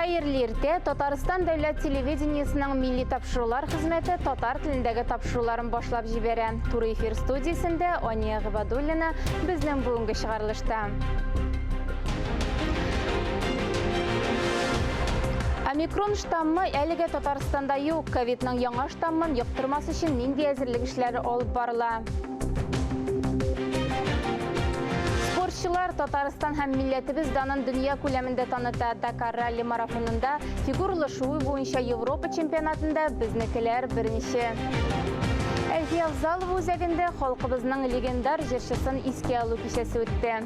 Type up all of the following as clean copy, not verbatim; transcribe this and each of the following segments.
Хәерле иртә! Татарстан дәүләт телевидениесенең милли тапшырулар хезмәте татар телендәге тапшыруларын башлап җибәрә. Туры эфир студиясендә Ания Гыйбадуллина безнең бүгенге чыгарылышта. Омикрон штаммы әлегә Татарстанда юк. Ковидның яңа штаммын йоктырмас өчен нинди әзерлек эшләре алып барыла? Спортчылар Татарстан һәм милләтебез данын дөнья күләмендә таныта. Дакар ралли марафонында фигуралы шуу буенча Европа чемпионатында безнекеләр беренче. Әлфия Авзалова үзәгендә халкыбызның легендар җырчысын искә алу кичәсе үтте.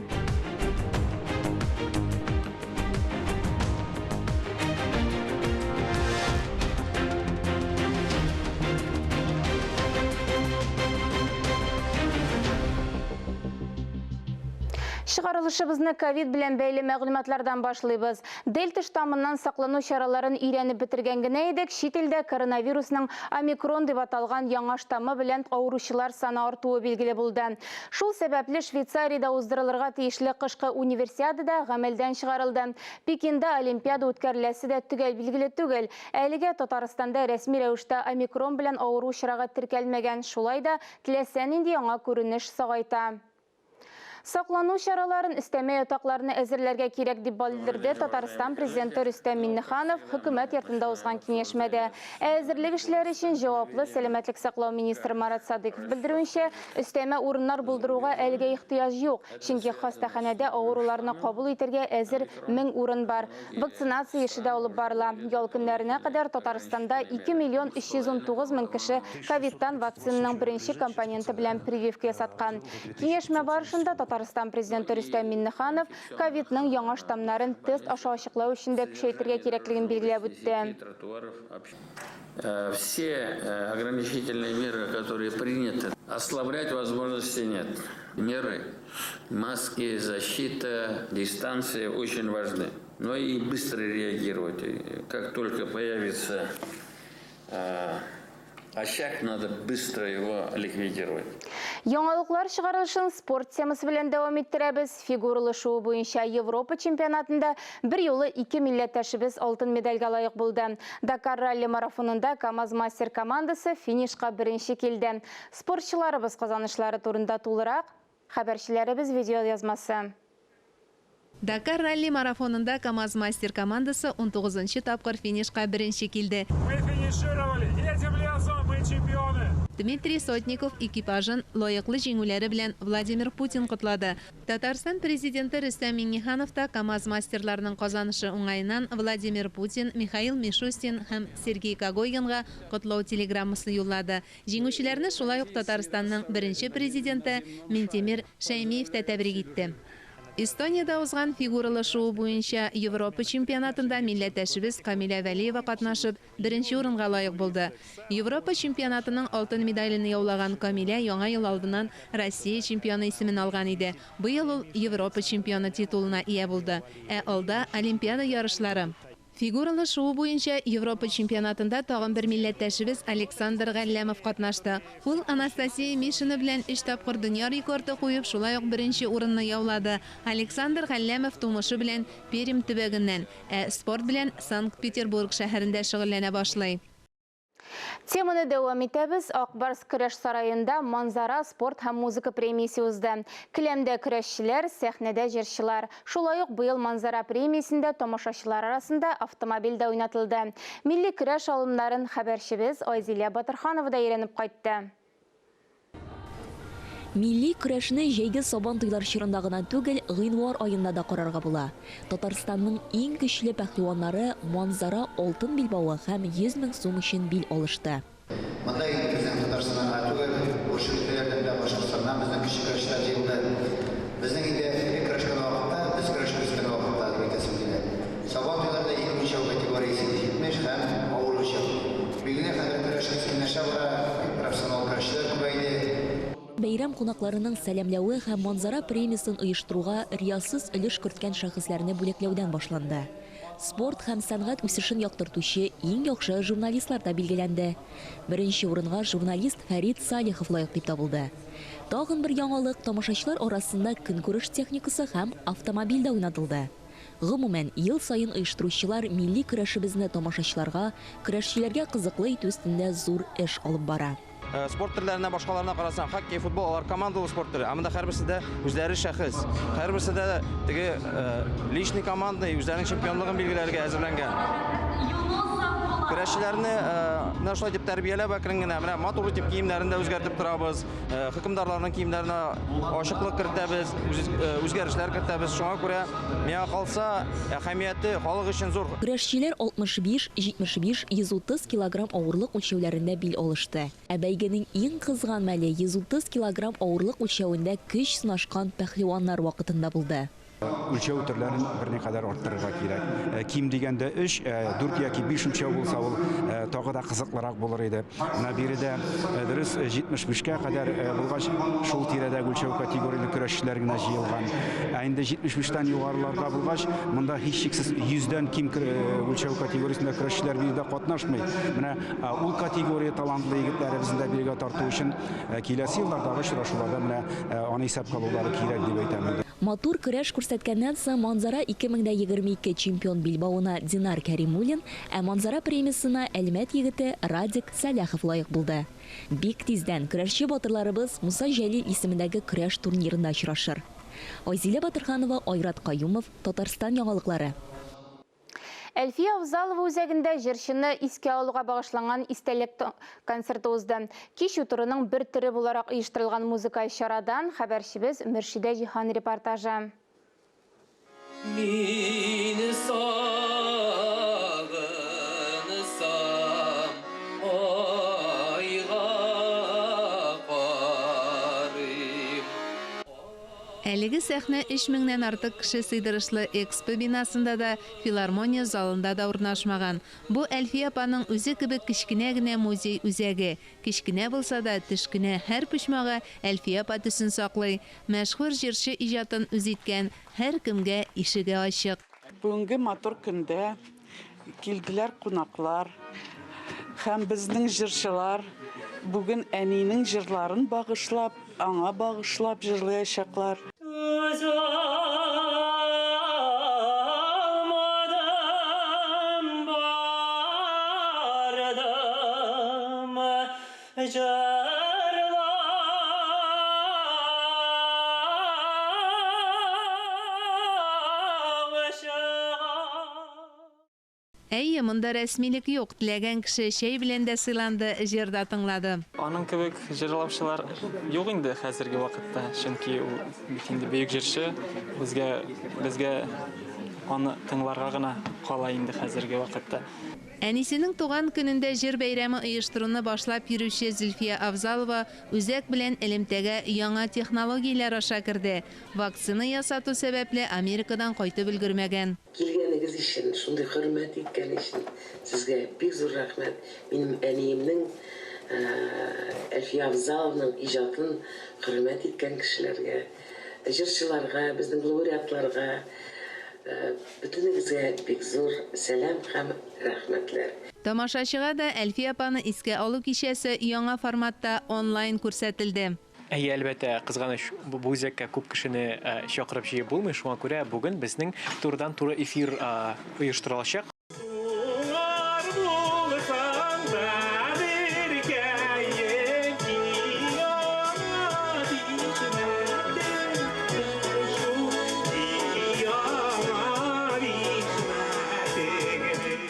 Чыгарылышыбызны ковид белән бәйле мәгълүматлардан башлыйбыз. Дельта штаммыннан саклану чараларын өйрәнеп бетергән генә идек, чит илдә коронавирусның омикрон дип аталган яңа штаммы белән авыручылар саны артуы билгеле булды. Шул сәбәпле Швейцариядә уздырылырга тиешле кышкы Универсиада да гамәлдән чыгарылды. Пекинда Олимпиада үткәреләсе дә төгәл билгеле түгел. Әлегә Татарстанда рәсми рәвештә омикрон белән авыру очрагы теркәлмәгән, шулай да теләсә нинди яңа күренеш сагайта. Саклану чараларын, өстәмә ятакларны әзерләргә кирәк, дип белдерде Татарстан Президенты Рөстәм Миңнеханов Хөкүмәт йортында узган киңәшмәдә. Ә әзерлек эшләре өчен җаваплы сәламәтлек саклау министры Марат Садыйков белдерүенчә, Өстәмә урыннар булдыруга әлегә ихтыяҗ юк, чөнки хастаханәдә авыруларны кабул итәргә әзер 1000 урын бар. Вакцинация эше дә алып барыла. Ял көннәренә кадәр Татарстанда 2 миллион 319 мең кеше ковидтан вакцинаның беренче компоненты белән прививка ясаткан. Киңәшмә барышында Татарстан Президенты Рөстәм Миңнеханов ковидның яңа штаммнарын тест аша ачыклау эшен дә көчәйтергә кирәклеген билгеләп үтте. Э, все э, ограничительные меры, которые приняты, ослаблять возможности нет. Меры, маски, защита, дистанция очень важны. Но и быстро реагировать. Как только появится э, очаг, надо быстро его ликвидировать. Яңалыклар чыгарылышын спорт темасы белән дәвам иттерәбез. Фигуралы шуу буенча Европа чемпионатында бер юлы ике милләттәшебез алтын медальгә лаек булды. Дакар ралли марафонында КАМАЗ-мастер командасы финишка беренче килде. Спортчыларыбыз казанышлары турында тулырак хәбәрчеләребез видеоязмасы. Дакар ралли марафонында КАМАЗ-мастер командасы унтугызынчы тапкыр финишка беренче килде. Мы финишировали! Едем лесом, мы чемпионы! Дмитрий Сотников экипажын лаеклы җиңүләре белән Владимир Путин котлады. Татарстан Президенты Рөстәм Миңнеханов та КАМАЗ-мастерларның казанышы уңаеннан Владимир Путин, Михаил Мишустин һәм Сергей Когогинга котлау телеграммасы юллады. Җиңүчеләрне шулай ук Татарстанның беренче Президенты Минтимер Шәймиев тә тәбрик итте. Эстониядә узган фигуралы шуу буенча Европа чемпионатында милләттәшебез Камилә Вәлиева катнашып, беренче урынга лаек булды. Европа чемпионатының алтын медален яулаган Камилә яңа ел алдыннан Россия чемпионы исемен алган иде. Быел ул Европа чемпионы титулына ия булды. Ә алда, Олимпиада ярышлары. Фигуралы шуу буенча Европа чемпионатында тагын бер милләттәшебез Александр Галләмов катнашты. Ул Анастасия Мишина белән өч тапкыр дөнья рекорды куеп, шулай ук беренче урынны яулады. Александр Галләмов тумышы белән Пермь төбәгеннән, ә спорт белән Санкт-Петербург шәһәрендә шөгыльләнә башлый. Теманы дәвам итәбез. Ак Барс көрәш сараенда Манзара спорт һәм музыка премиясе узды. Келәмдә көрәшчеләр, сәхнәдә җырчылар. Шулай ук быел Манзара премиясендә тамашачылар арасында автомобиль дә уйнатылды. Милли көрәш алымнарын хәбәрчебез Айзилә Батырханова да өйрәнеп кайтты. Милли көрәшне җәйге Сабан туйлар чорында гына түгел, гыйнвар аенда да карарга була. Татарстанның иң көчле пәһлеваннары Манзара алтын билбавы һәм 100 мең сум өчен бил алышты. Монда инде безнең Татарстаннан гына түгел, күрше өлкәләрдән дә, Башкортстаннан безнең көчле көрәшчеләр җыелды. Безнең инде элек көрәшкән вакытта, без көрәшеп үскән вакытта дип әйтәсем килә. Сабан туйларында иң үлчәү категориясе 70 һәм авыр үлчәү. Билгеле, хәзер көрәш кискенләшә бара, бик профессионал көрәшчеләр күбәйде. Бәйрәм кунакларының сәламләве һәм Манзара премиясен оештыруга риясыз өлеш керткән шәхесләрне бүләкләүдән башланды. Спорт һәм сәнгать үсешен яктыртучы иң яхшы журналистлар да билгеләнде. Беренче урынга журналист Фәрит Салихов лаек дип табылды. Тагын бер яңалык, тамашачылар арасында көнкүреш техникасы һәм автомобиль дә уйнатылды. Гомумән, ел саен оештыручылар милли көрәшебезне тамашачыларга, көрәшчеләргә кызыклы итү өстендә зур эш алып бара. Спорт төрләренә башкаларына карасаң, хоккей, футбол алар командалы спорт төре. Ә монда һәрберсе дә үзләре шәхес. Һәрберсе дә теге личный командный үзләренең чемпионлыгын билгеләргә әзерләнгән. Көрәшчеләрне менә шулай дип тәрбияләп әкрен генә, менә матур итеп киемнәрен дә үзгәртеп торабыз. Хөкемдарларның киемнәренә ачыклык кертәбез, үзгәрешләр кертәбез. Шуңа күрә, миңа калса, әһәмияте халык өчен зур. Көрәшчеләр 65, 75, 130 килограмм авырлык үлчәүләрендә бил алышты. Ә бәйгенең иң кызган мәле 130 килограмм авырлык үлчәвендә көч сынашкан пәһлеваннар вакытында булды. Үлчәү төрләрен берникадәр арттырырга кирәк. Ким дигәндә 3, 4 яки 5 үлчәү булса, ул тагы да кызыклырак булыр иде. Менә биредә дөрес 75-кә кадәр булгач, шул тирәдәге үлчәү категорияле көрәшчеләр генә җыелган. Ә инде 75-тән югарыларда булгач, монда һичшиксез 100-дән ким үлчәү категориясендә көрәшчеләр биредә катнашмый. Менә ул категория талантлы егетләребезне дә бирегә тарту өчен киләсе еллардагы очрашуларда менә аны исәпкә алулары кирәк дип әйтәм инде. Матур көрәш күрсәткәннән соң Манзара 2022 чемпион билбавына Динар Кәримуллин, ә Манзара премиясенә Әлмәт егете Радик Сәләхов лаек булды. Бик тиздән көрәшче батырларыбыз Муса Җәлил исемендәге көрәш турнирында очрашыр. Айзилә Батырханова, Айрат Каюмов, Татарстан яңалыклары. Әлфия Авзалова үзәгендә җырчыны искә алуга багышланган истәлек концерты узды. Кич утыруның бер төре буларак оештырылган музыкаль чарадан хәбәрчебез Мөршидә Җиһан репортажы. Мин сагынсам айга карыйм. Әлеге сәхнә 3000-нән артык кеше сыйдырышлы Экспо бинасында да, филармония залында да урнашмаган. Бу Әлфия апаның үзе кебек кечкенә генә музей үзәге. Кечкенә булса да, төшкенә һәр почмагы Әлфия апа төсен саклый. Мәшһүр җырчы иҗатын үз иткән һәркемгә ишеге ачык. Бүгенге матур көндә килделәр кунаклар һәм безнең җырчылар бүген әнинең җырларын багышлап, аңа багышлап җырлаячаклар. Түзалмадым, бардым, җырлаучыга. Әйе, монда рәсмилек юк. Теләгән кеше чәй белән дә сыйланды, җыр да тыңлады. Аның кебек җырлаучылар юк инде хәзерге вакытта, чөнки ул бит инде бөек җырчы, безгә аны тыңларга гына кала инде хәзерге вакытта. Әнисенең туган көнендә җыр бәйрәме оештыруны башлап йөрүче Зөлфия Авзалова үзәк белән элемтәгә яңа технологияләр аша керде. Вакцина ясату сәбәпле Америкадан кайтып өлгермәгән. Килгәнегез өчен, шундый хөрмәт иткән өчен сезгә бик зур рәхмәт. Минем әниемнең Әлфия Авзалованың иҗатын хөрмәт иткән кешеләргә, җырчыларга, безнең лауреатларга, бөтенегезгә бик зур сәлам һәм рәхмәтләр. Тамашачыга да Әлфия апаны искә алу кичәсе яңа форматта онлайн күрсәтелде. Әйе, әлбәттә, кызганыч, бу үзәккә күп кешене чакырып җыеп булмый, шуңа күрә бүген безнең турыдан-туры эфир оештырылачак. Туар булсаң да беркәем, яңа бишмәтең, шул яңа бишмәтең.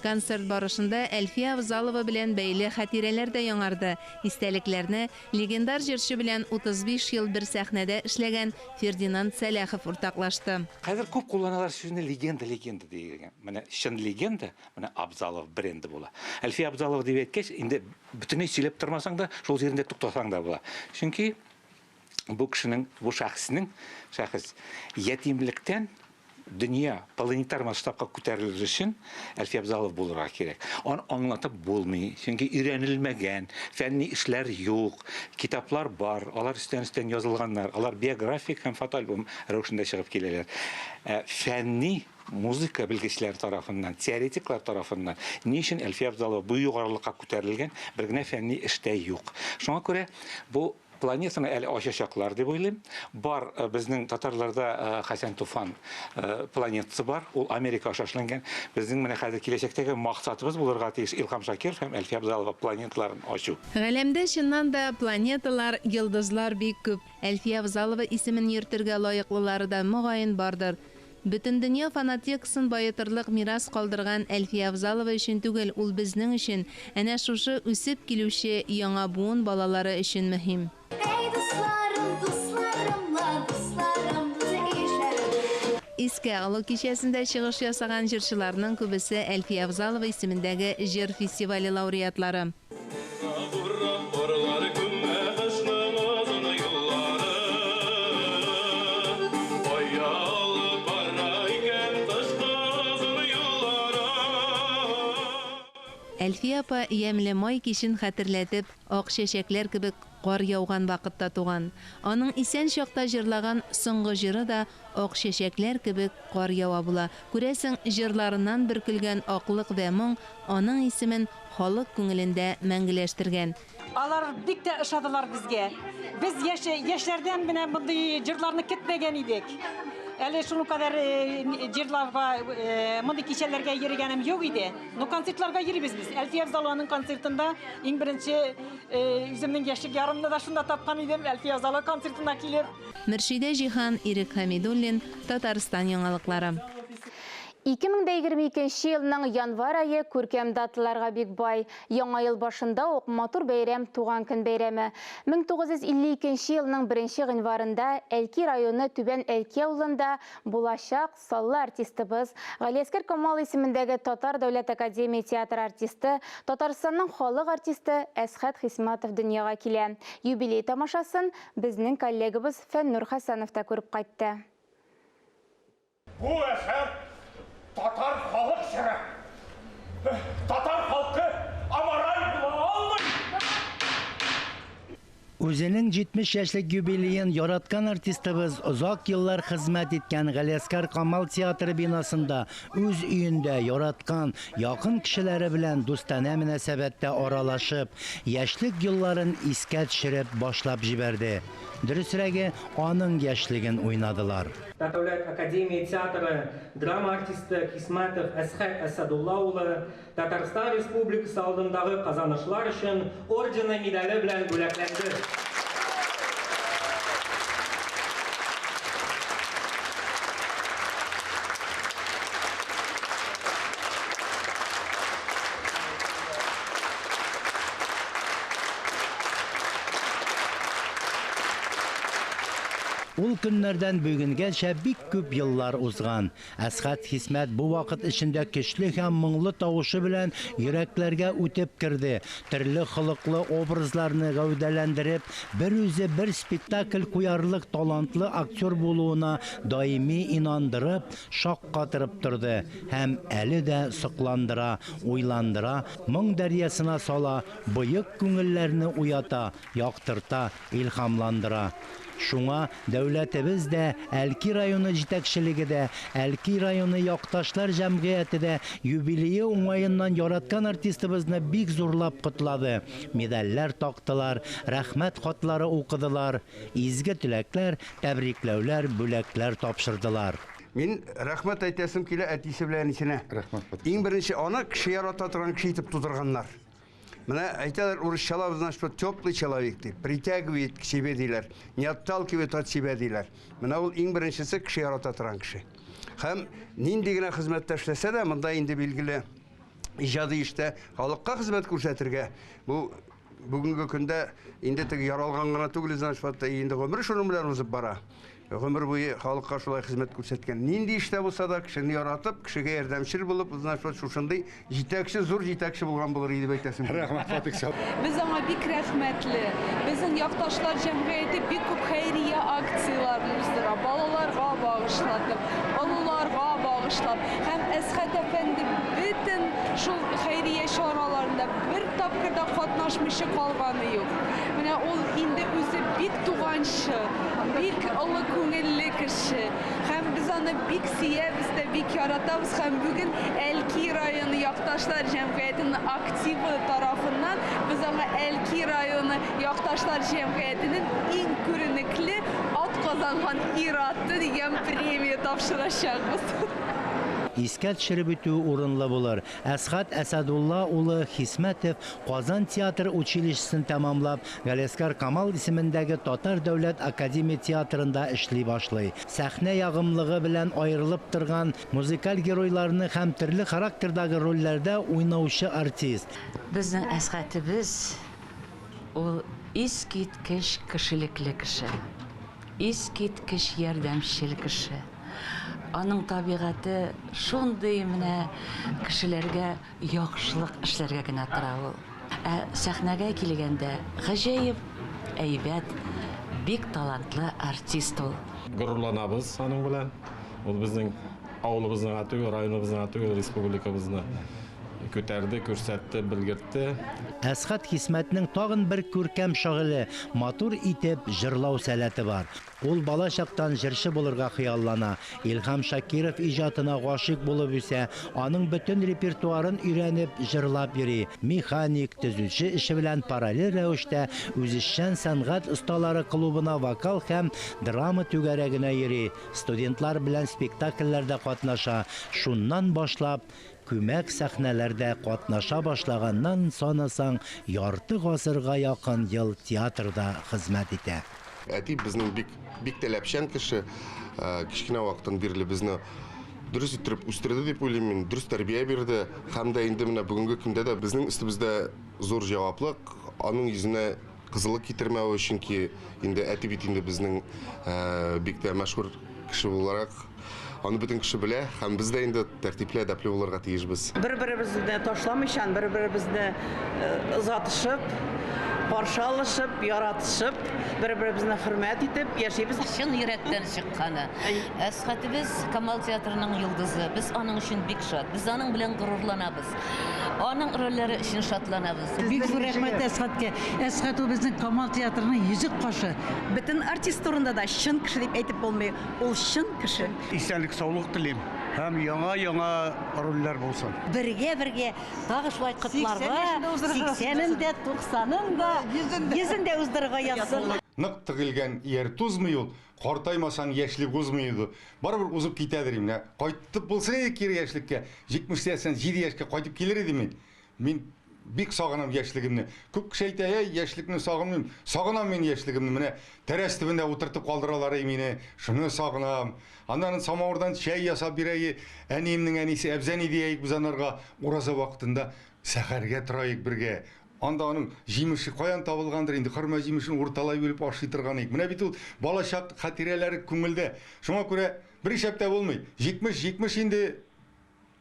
Концерт барышында Әлфия Авзалова белән бәйле хатирәләр дә яңарды. Истәлекләрне легендар җырчы белән 35 ел бер сәхнәдә эшләгән Фердинанд Сәләхов уртаклашты. Хәзер күп кулланалар сүзне легенда, легенда дигән. Менә чын легенда, менә Абзалов бренды була. Әлфия Абзалова дип әйткәч, инде бөтенләй сөйләп тормасаң да, шул җирендә туктасаң да була. Чөнки бу кешенең, бу шәхеснең, шәхес ятимлектән дөнья планетар масштабка күтәрелер өчен Әлфия Абзалова булырга кирәк. Аны аңлатып булмый, чөнки өйрәнелмәгән, фәнни эшләр юк, китаплар бар, алар өстән-өстән язылганнар, алар биографик һәм фотоальбом рәвешендә чыгып киләләр. Фәнни музыка белгечләре тарафыннан, теоретиклар тарафыннан ни өчен Әлфия Абзалова бу югарылыкка күтәрелгән, бер генә фәнни эштә юк. Шуңа күрә бу Планетаны әле ачачаклар дип уйлыйм. Бар безнең татарларда Хәсән Туфан планетасы бар, ул Америка аша эшләнгән. Безнең менә хәзер киләчәктәге максатыбыз булырга тиеш Илһам Шакиров һәм Әлфия Абзалова планеталарын ачу. Галәмдә чыннан да планеталар, йолдызлар бик күп. Әлфия Авзалова исемен йөртергә лаеклылары да, мөгаен, бардыр. Бөтендөнья фонотекасын баетырлык мирас калдырган Әлфия Авзалова өчен түгел, ул безнең өчен, әнә шушы үсеп килүче яңа буын балалары өчен мөһим. Әй, дусларым, дусларым ла, дусларым, дус-ишләрем. Искә алу кичәсендә чыгыш ясаган җырчыларның күбесе Әлфия Авзалова исемендәге җыр фестивале лауреатлары. Әлфия апа ямьле май кичен хәтерләтеп, ак чәчәкләр кебек кар яуган вакытта туган. Аның исән чакта җырлаган соңгы җыры да Ак чәчәкләр кебек кар ява була. Күрәсең, җырларыннан бөркелгән аклык вә моң аның исемен халык күңелендә мәңгеләштергән. Алар бик тә ошадылар безгә. Без яшь, яшьләрдән менә мондый җырларны көтмәгән идек. Әле шуның кадәр җырларга, мондый кичәләргә йөрегәнем юк иде. Ну, концертларга йөрибез без. Әлфия Авзалованың концертында иң беренче үземнең яшьлек ярымны да шунда тапкан идем. Әлфия Авзалова концертына килеп. Мөршидә Җиһан, Ирек Хәмидуллин, Татарстан яңалыклары. 2022 елның январь ае күркәм даталарга бик бай. Яңа ел башында ук матур бәйрәм Туган көн бәйрәме. 1952 елның беренче гыйнварында Әлки районы Түбән Әлки авылында булачак саллы артистыбыз, Галиәсгар Камал исемендәге Татар дәүләт академия театры артисты, Татарстанның халык артисты Әсхәт Хисмәтов дөньяга килә. Юбилей тамашасын Безнең коллегабыз Фәннур Хәсәнов та күреп кайтты. Бу әсәр татар халык җыры. Татар халкы амораль була алмый! Үзенең 70 яшьлек юбилеен яраткан артистыбыз озак еллар хезмәт иткән Галиәсгар Камал театры бинасында, үз өендә, яраткан, якын кешеләре белән дустанә мөнәсәбәттә аралашып, яшьлек елларын искә төшереп башлап җибәрде. Дөресрәге, аның яшьлеген уйнадылар. Дәүләт академия театры драма артисты Хисмәтов Әсхәт Әсәдулла улы Татарстан Республикасы алдындагы казанышлар өчен ордены медале белән бүләкләнде. Ул көннәрдән бүгенгәчә бик күп еллар узган. Әсхәт Хисмәт бу вакыт эчендә көчле һәм моңлы тавышы белән йөрәкләргә үтеп керде, төрле холыклы образларны гәүдәләндереп, берүзе бер спектакль куярлык талантлы актер булуына даими инандырып, шаккатырып торды һәм әле дә сокландыра, уйландыра, моң дәрьясына сала, боек күңелләрне уята, яктырта, илһамландыра. Шуңа дәүләтебез дә, Әлки районы җитәкчелеге дә, Әлки районы якташлар җәмгыяте дә юбилее уңаеннан яраткан артистыбызны бик зурлап котлады, медальләр тактылар, рәхмәт хатлары укыдылар, изге теләкләр, тәбрикләүләр, бүләкләр тапшырдылар. Мин рәхмәт әйтәсем килә әтисе белән әнисенә. Рәхмәт. Иң беренче аны кеше ярата торган кеше итеп тудырганнар. Менә әйтәләр урысчалап, значит, что теплый человек дип, притягивает к себе диләр, не отталкивает от себя диләр. Менә ул иң беренчесе кеше ярата торган кеше. Һәм нинди генә хезмәттә эшләсә дә, монда инде билгеле иҗади эштә халыкка хезмәт күрсәтергә бу бүгенге көндә инде теге яралган гына түгел, значит, вот инде гомер шуның белән узып бара. Гомер буе халыкка шулай хезмәт күрсәткән. Нинди эштә булса да, кешене яратып, кешегә ярдәмчел булып, значит, вот шушындый җитәкче, зур җитәкче булган булыр иде дип әйтәсем килә. Рәхмәт, Фатих сәл. Без аңа бик рәхмәтле. Безнең якташлар җәмгыяте бик күп хәйрия акцияләрен уздыра, балаларга багышлатып, олыларга багышлап. Һәм Әсхәт әфәнде бөтен шул хәйрия чараларында бер тапкыр да катнашмыйча калганы юк. Менә ул инде үзе бик туганчы, бик олы күңелле кеше. Һәм без аны бик сөябез дә. бик яратабыз һәм бүген Әлки районы якташлар җәмгыятенең активы тарафыннан без аңа Әлки районы якташлар җәмгыятенең иң күренекле атказанган ир-аты дигән премия тапшырачакбыз. Искә төшереп үтү урынлы булыр, Әсхать Әсәдулла улы Хисмәтов Казан театр училищесын тәмамлап, Галиәсгар Камал исемендәге Татар дәүләт академия театрында эшли башлый. Сәхнә ягымлыгы белән аерылып торган, музыкаль геройларны һәм төрле характердагы рольләрдә уйнаучы артист. Безнең Әсхәтебез ул искиткеч кешелекле кеше, искиткеч ярдәмчел кеше. Аның табигате шундый менә кешеләргә яхшылык эшләргә генә тора ул. Ә сәхнәгә килгәндә, гаҗәеп әйбәт, бик талантлы артист ул. Горурланабыз аның белән. Ул безнең авылыбызны гына түгел, районыбызны гына түгел, республикабызны күтәрде, күрсәтте, белгертте. Әсхать Хисмәтнең тагын бер күркәм шөгыле, матур итеп җырлау сәләте бар. Ул бала чактан җырчы булырга хыяллана. Илһам Шакиров иҗатына гашыйк булып үсә, аның бөтен репертуарын өйрәнеп, җырлап йөри. Механик, төзүче эше белән параллель рәвештә үзешчән сәнгать осталары клубына вокал һәм драма түгәрәгенә йөри, студентлар белән спектакльләрдә катнаша. Шуннан башлап, күмәк сәхнәләрдә катнаша башлаганнан санасаң, ярты гасырга якын ел театрда хезмәт итә. Әти безнең бик, бик таләпчән кеше. Кечкенә вакыттан бирле безне дөрес иттереп үстерде дип уйлыйм мин, дөрес тәрбия бирде. Һәм дә инде менә бүгенге көндә дә безнең өстебездә зур җаваплык, аның йөзенә кызыллык китермәве, чөнки инде әти бит инде безнең бик тә мәшһүр кеше буларак, аны бөтен кеше белә, һәм без дә инде тәртипле, әдәпле булырга тиешбез. Бер-беребезне ташламыйчан, бер-беребезне озатышып, каршы алышып, яратышып, бер-беребезне хөрмәт итеп яшибез. Чын йөрәктән чыкканы. Әсхәтебез Камал театрының йолдызы. Без аның өчен бик шат. Без аның белән горурланабыз. Аның рольләре өчен шатланабыз. Бик зур рәхмәт Әсхәткә. Әсхәт ул безнең Камал театрының йөзек кашы. Бөтен артист турында да чын кеше дип әйтеп булмый. Ул чын кеше. Исәнлек, саулык телим һәм яңа-яңа рольләр булсын. Бергә-бергә тагы шулай котларга, сиксәнен дә, туксанын да, йөзен дә уздырырга язсын. Нык тегелгән ияр тузмый ул, картаймасаң яшьлек узмый иде. Барыбер узып китәдер инде. Менә кайтып булса иде кире яшьлеккә, 77 яшькә кайтып килер идем мин. Мин бик сагынам яшьлегемне. Күп кеше әйтә, әй, яшьлекне сагынмыйм. Сагынам мин яшьлегемне. Менә тәрәз төбендә утыртып калдыралар эй мине. Шуны сагынам. Аннан самавырдан чәй ясап бирә әниемнең әнисе Әбзәни дияек без анарга. Ураза вакытында сәхәргә тораек бергә. Анда аның җимеше каян табылгандыр инде, хөрмә җимешен урталай бүлеп ашый торган идек. Менә бит ул балачак хатирәләре күңелдә. Шуңа күрә бер исәп тә булмый. 70, 70 инде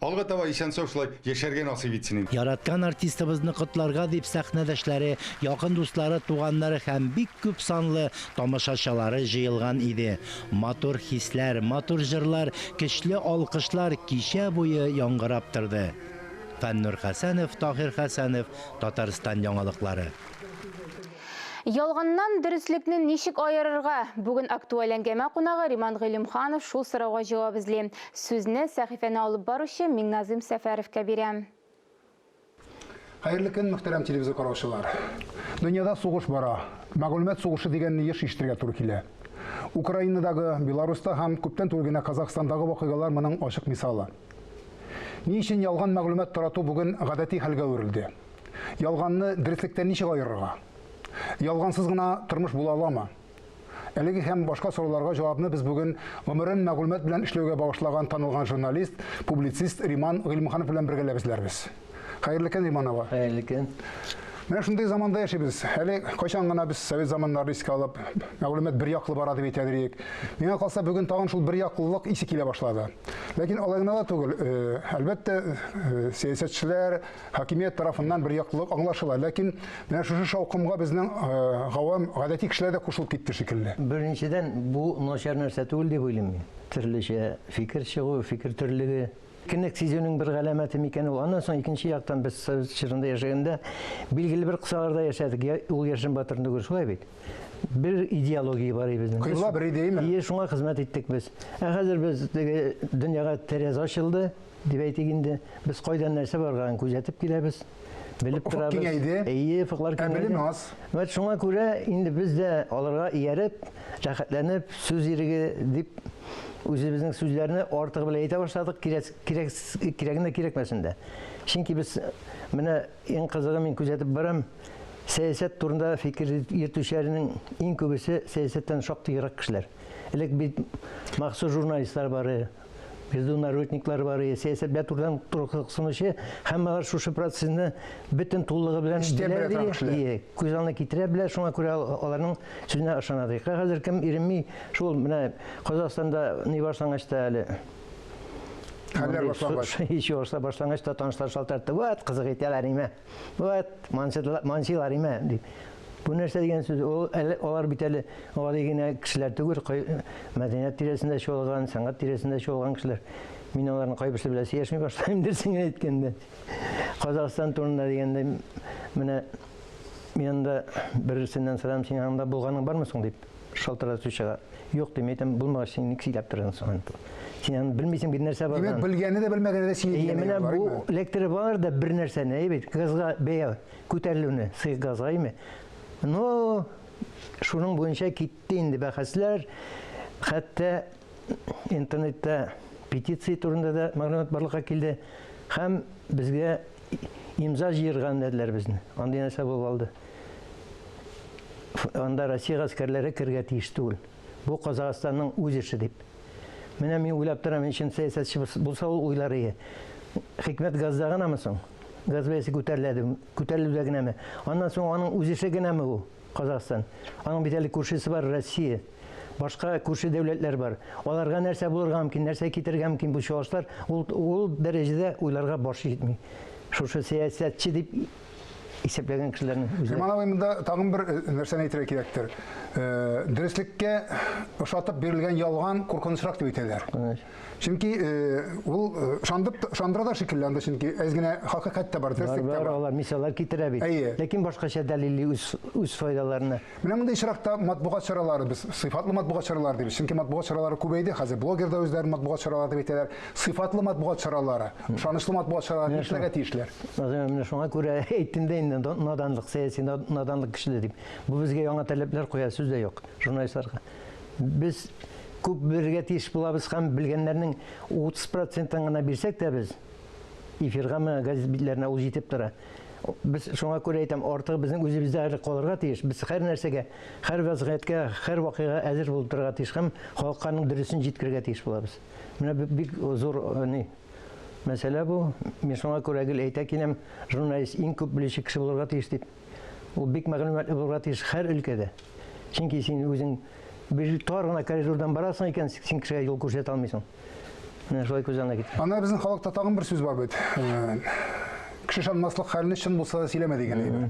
Алга таба исән-сау шулай яшәргә насыйп итсен инде. Яраткан артистыбызны котларга дип сәхнәдәшләре, якын дуслары, туганнары һәм бик күп санлы тамашачалары җыелган иде. Матур хисләр, матур җырлар, көчле алкышлар кичә буе яңгырап торды. Фәннур Хәсәнов, Таһир Хәсәнов, Татарстан яңалыклары. Ялганнан дөреслекне ничек аерырга? Бүген актуаль әңгәмә кунагы Риман Гыйлемханов шул сорауга җавап эзли. Сүзне сәхифәне алып баручы Миңназыйм Сәфәровка бирәм. Хәерле көн, мөхтәрәм телевизор караучылар. Дөньяда сугыш бара. Мәгълүмат сугышы дигәнне еш ишетергә туры килә. Украинадагы, Беларуста һәм күптән түгел генә Казахстандагы вакыйгалар моның ачык мисалы. Ни өчен ялган мәгълүмат тарату бүген гадәти хәлгә әверелде? Ялганны дөреслектән ничек аерырга? Ялгансыз гына тормыш була аламы? Әлеге һәм башка сорауларга җавапны без бүген гомерен мәгълүмат белән эшләүгә багышлаган танылган журналист, публицист Риман Гыйлемханов белән бергәләп эзләрбез. Хәерле көн, Риман ага. Хәерле көн. Менә шундый заманда яшибез. Әле кайчан гына без совет заманнарын искә алып, мәгълүмат бер яклы бара дип әйтә идек. Миңа калса, бүген тагын шул бер яклылык исе килә башлады. Ләкин алай гына да түгел. Э, әлбәттә, э, сәясәтчеләр, Хакимият тарафыннан бер яклылык аңлашыла, ләкин менә шушы шаукымга безнең гавам, гадәти кешеләр дә кушылып китте шикелле. Беренчедән, бу начар нәрсә түгел дип уйлыйм мин. Төрлечә фикер чыгу, фикер төрлеге. Кенлек сизүнең бер галәмәте микән ул? Аннан соң икенче яктан без совет чорында яшәгәндә билгеле бер кысаларда яшәдек. Я, ул яшен батырын түгел, шулай бит. Бер идеология бар иде безнең. Кыйбла бер идеяме? Ие, шуңа хезмәт иттек без. Ә хәзер без теге дөньяга тәрәз ачылды, дип әйтик инде. Без кайдан нәрсә барганын күзәтеп киләбез. Белеп Офык торабыз. киңәйде. Әйе, офыклар Ә киңәйде. белем аз. Вәт шуңа күрә инде без дә аларга ияреп, рәхәтләнеп, сүз иреге дип үзебезнең сүзләрне артыгы белән әйтә башладык, кирәк, кирәк, кирәген дә кирәкмәсен дә. Чөнки без менә иң кызыгы мин күзәтеп барам, сәясәт турында фикер йөртүчеләрнең иң күбесе сәясәттән шактый ерак кешеләр. Элек бит махсус журналистлар бар, международниклар бар, сәясәт белән турыдан туры кызыксынучы һәм алар шушы процессны бөтен тулылыгы белән Эчтән белә торган кешеләр. Ие, күз алдына китерә белә, шуңа күрә аларның сүзенә ышана ди. Хәзер кем иренми, шул менә Казахстанда ни башлангач та әле Хәлләр башлангач. Һич башлангач та танышлар шалтыратты. Вот, кызык итәләр име. Вот, мансилар име дип. Бу нәрсә дигән сүз? Ул әле алар бит әле гади генә кешеләр түгел, мәдәният тирәсендә чуалган, сәнгать тирәсендә чуалган кешеләр. Мин аларның кайберсе белән сөйләшми башлыйм дөресен генә әйткәндә. Казахстан турында дигәндә, менә мин анда берсеннән сорам, син анда булганың бармы соң дип шалтыратучыга. Юк дим, әйтәм, булмагач, син ник сөйләп торасың соң? Син аны белмисең бит нәрсә Димәк, барганын. белгәне дә белмәгәне дә сөйли Әйе, дигән менә әйбер бар, бу әйме? эләктереп алыр да бер нәрсәне, әйе бит, газга бәя күтәрелүне, сыек газга, әйеме? Но шуның буенча китте инде бәхәсләр, хәтта интернетта петиция турында да мәгълүмат барлыкка килде һәм безгә имза җыерга өндәделәр безне. Андый нәрсә булып алды. Анда Россия гаскәрләре керергә тиеш түгел. Бу Казахстанның үз эше дип. Менә мин уйлап торам, чын сәясәтче булса ул уйлар ие. Хикмәт газда гынамы соң? Газ бәясе күтәреләде, күтәрелүдә генәме? Аннан соң аның үз эше генәме ул, Казахстан? Аның бит әле күршесе бар, Россия. Башка күрше дәүләтләр бар. Аларга нәрсә булырга мөмкин, нәрсә китерергә мөмкин бу чуашлар, ул, ул дәрәҗәдә уйларга баш җитми. Шушы сәясәтче дип исәпләгән кешеләрнең үзләре. Риман абый, монда тагын бер нәрсәне әйтергә кирәктер. Дөреслеккә ошатып бирелгән ялган куркынычрак дип әйтәләр. Чөнки ул ышандып, ышандыра да шикелле анда, чөнки әз генә хакыйкать тә бар, дөреслек тә Бар, бар. алар мисаллар китерә бит. Әйе. Ләкин башкача дәлилли үз, үз файдаларына. Менә мондый очракта матбугат чаралары, без сыйфатлы матбугат чаралары дибез. Чөнки матбугат чаралары күбәйде, хәзер блогер да үзләрен матбугат чаралары дип әйтәләр. Сыйфатлы матбугат чаралары, ышанычлы матбугат чаралары нишләргә тиешләр? Назыйм, менә шуңа күрә әйттем дә инде, наданлык, сәяси наданлык көчле дип. Бу безгә яңа таләпләр куя, сүз дә юк, журналистларга. Без күп белергә тиеш булабыз һәм белгәннәрнең 30 процентын гына бирсәк тә без эфиргамы, газет битләренә ул җитеп тора. Без шуңа күрә әйтәм, артыгы безнең үзебездә әле калырга тиеш. Без һәр нәрсәгә, һәр вазгыятькә, һәр вакыйга әзер булып торырга тиеш һәм халыкка аның дөресен җиткерергә тиеш булабыз. Менә бик зур ни мәсьәлә бу. Мин шуңа күрә гел әйтә киләм, журналист иң күп белүче кеше булырга тиеш дип. Ул бик мәгълүматлы булырга тиеш һәр өлкәдә. Чөнки син үзең бер тар гына коридордан барасың икән, син кешегә юл күрсәтә алмыйсың. Менә шулай күз алдына китер. Анда безнең халыкта тагын бер сүз бар бит. Кеше ышанмаслык хәлне чын булса да сөйләмә дигән әйбер.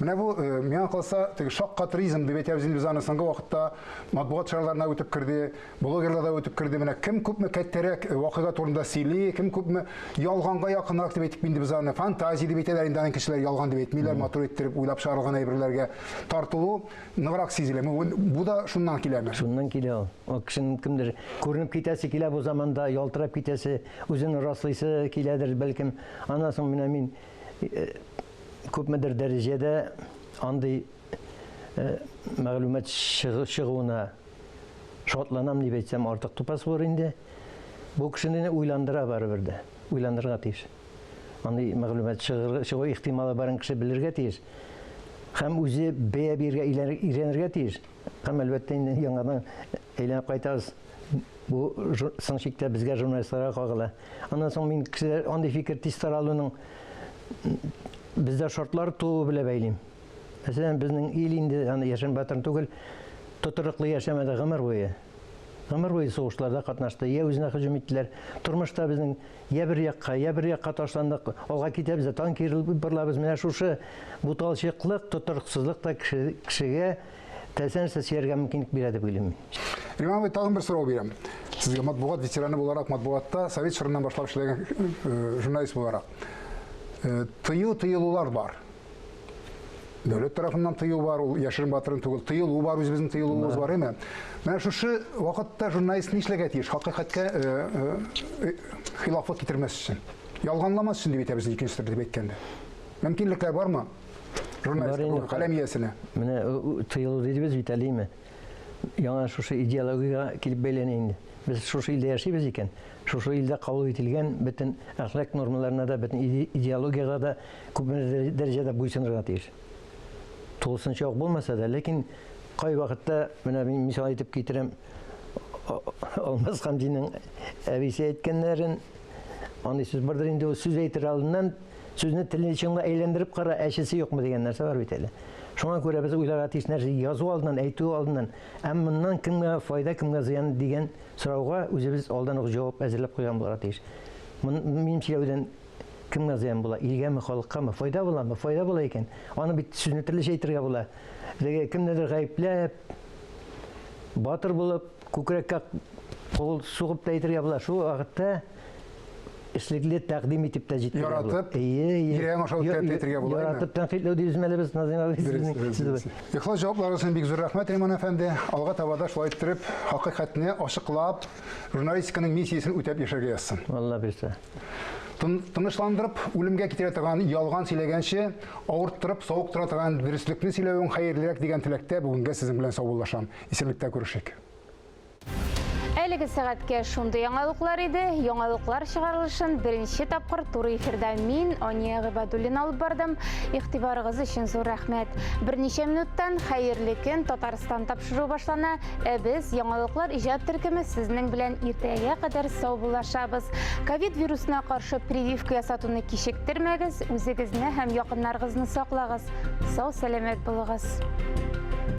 Менә бу, миңа калса, теге шаккатыризм дип әйтәбез инде без аны соңгы вакытта матбугат чараларына үтеп керде, блогерлар да үтеп керде. Менә кем күпме кәттәрәк вакыйга турында сөйли, кем күпме ялганга якынрак дип әйтик инде без аны, фантазия дип әйтәләр инде аны кешеләр ялган дип әйтмиләр, матур иттереп уйлап чыгарылган әйберләргә тартылу ныграк сизелә. Бу да шуннан киләме? Шуннан килә ул. Ул кешенең кемдер күренеп китәсе килә бу заманда, ялтырап китәсе, үзен раслыйсы киләдер, бәлкем. Аннан соң менә мин күпмедер дәрәҗәдә андый мәгълүмат чыгуына шатланам дип әйтсәм, артык тупас булыр инде. Бу кешене уйландыра барыбер дә, уйландырырга тиеш. Андый мәгълүмат чыгу ихтималы барын кеше белергә тиеш. Һәм үзе бәя бирергә өйрәнергә тиеш. Һәм әлбәттә инде яңадан әйләнеп кайтабыз. Бу соң чиктә безгә журналистларга кагыла. Аннан соң мин кешеләр андый фикер тиз таралуның бездә шартлар тууы белән бәйлим. Мәсәлән, безнең ил инде аны яшен батыр түгел, тотрыклы яшәмәде гомер буе. Гомер буе сугышларда катнашты, я үзенә һөҗүм иттеләр. Тормышта безнең я бер якка, я бер якка ташландык, алга китәбез дә танк киерелеп борылабыз. Менә шушы буталчыклык, тотрыксызлык та кешегә теләсә нәрсә сөйләргә мөмкинлек бирә дип уйлыйм мин. Риман абый, тагын бер сорау бирәм. Сезгә матбугат ветераны буларак, матбугатта совет чорыннан башлап эшләгән э, журналист буларак, э, тыю тыелулар бар. Дәүләт тарафыннан тыю бар, ул яшерен батырын түгел. Тыелу бар, үзебезнең тыелуыбыз бар, әйме? Менә шушы вакытта журналист нишләргә тиеш? Хакыйкатькә э, хилафлык китермәс өчен. Ялганламас өчен дип әйтәбез икенче төрле дип әйткәндә. Мөмкинлекләр бармы? Журналист, каләм иясенә. Менә тыелу дидебез бит әле, әйме? Яңа шушы идеологиягә килеп бәйләнә инде. Без шушы илдә яшибез икән, шушы илдә кабул ителгән бөтен әхлак нормаларына да, бөтен идеологиягә дә күпмедер дәрәҗәдә буйсынырга тиеш. Тулысынча ук булмаса да, ләкин кай вакытта, менә мин мисал итеп китерәм, Алмаз Хамзинның әбисе әйткәннәрен, андый сүз бардыр инде, ул сүз әйтер алдыннан сүзне телне чынга әйләндереп кара, әчесе юкмы дигән нәрсә бар бит әле. Шуңа күрә без уйларга тиеш нәрсә язу алдыннан, әйтү алдыннан, ә моннан кемгә файда, кемгә зыян дигән сорауга үзебез алдан ук җавап әзерләп куйган булырга тиеш. Минем сөйләүдән кемгә зыян була? Илгәме, халыккамы? Файда буламы? Файда була икән. Аны бит сүзне төрлечә әйтергә була. Теге кемнедер гаепләп, батыр булып, күкрәккә кул сугып та әйтергә була. Шул вакытта эшлекле тәкъдим итеп тә җиткерергә була. Яратып, Әйе, әйе. йөрәгең аша үткәреп тә әйтергә була, Яратып тәнкыйтьләү дибезме әле без, Назыйм абый? Дөрес, дөрес, дөрес. Ихлас җавапларыгыз өчен бик зур рәхмәт, Риман әфәнде. Алга таба да шулай иттереп, хакыйкатьне ачыклап, журналистиканың миссиясен үтәп яшәргә язсын. Алла бирсә. Тынычландырып, үлемгә китерә торган ялган сөйләгәнче, авырттырып, савыктыра торган дөреслекне сөйләвең хәерлерәк дигән теләктә бүгенгә сезнең белән саубуллашам. Исәнлектә күрешик. Әлеге сәгатькә шундый яңалыклар иде. Яңалыклар чыгарылышын беренче тапкыр туры эфирда мин, Ания Гыйбадуллина алып бардым. Игътибарыгыз өчен зур рәхмәт. Берничә минуттан Хәерле көн Татарстан тапшыруы башлана. Ә без, Яңалыклар иҗат төркеме, сезнең белән иртәгә кадәр саубуллашабыз. Ковид вирусына каршы прививка ясатуны кичектермәгез, үзегезне һәм якыннарыгызны саклагыз. Сау-сәламәт булыгыз.